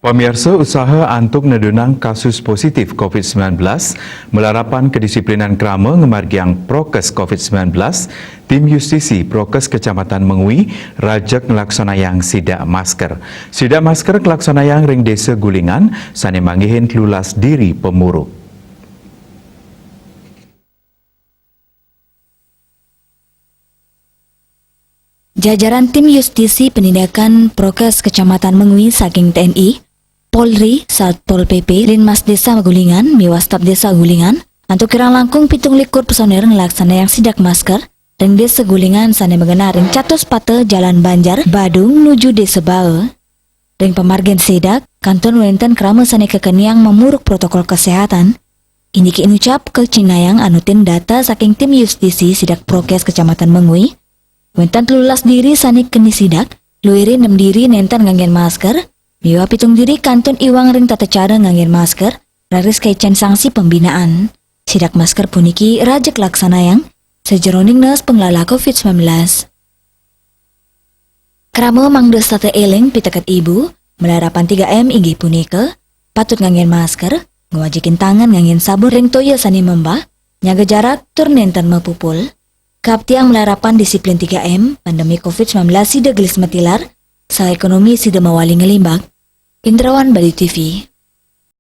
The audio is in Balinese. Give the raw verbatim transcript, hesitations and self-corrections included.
Pamiarsa, usaha antuk nedunang kasus positif covid sembilan belas, malarapan kedisiplinan krama ngamargiang prokes covid sembilan belas, tim Justisi Prokes Kecamatan Mengwi rajeg nglaksanayang sidak masker. Sidak masker kalaksanayang ring Desa Gulingan, sane manggihin telulas diri pamuruk. Jajaran tim Justisi Penindakan Prokes Kecamatan Mengwi saking T N I, Polri, Satpol P P, Linmas Desa Gulingan, miwah staf Desa Gulingan, antuk kirang langkung pitung likur personil nglaksanayang sidak masker ring Desa Gulingan sane magenah ring Catus Pata, Jalan Banjar, Badung, nuju Desa Bae. Ring pamargin sidak, kantun wenten krama sane kakeniang mamuruk protokol kesehatan. Indike inucap kacinayang anutin data saking tim Justisi Sidak Prokes Kecamatan Mengwi, wenten telulas diri sane keni sidak, luirin nem diri nenten nganggen masker, miwah pitung diri kantun iwang ring tata cara nganggen masker, raris kaicen sanksi pembinaan. Sidak masker puniki rajeg laksanayang sajeroning nes panglala covid sembilan belas. Krama mangda setata eling piteket ibu, malarapan tiga M inggih punika, patut nganggen masker, ngwajikin tangan nganggen sabun ring toya sane membah, nyaga jarak, tur nenten mapupul. Kaptiang malarapan disiplin tiga M, pandemi covid sembilan belas sida gelis matilar, saha ekonomi sida mawali nglimbak. Indrawan, Bali T V.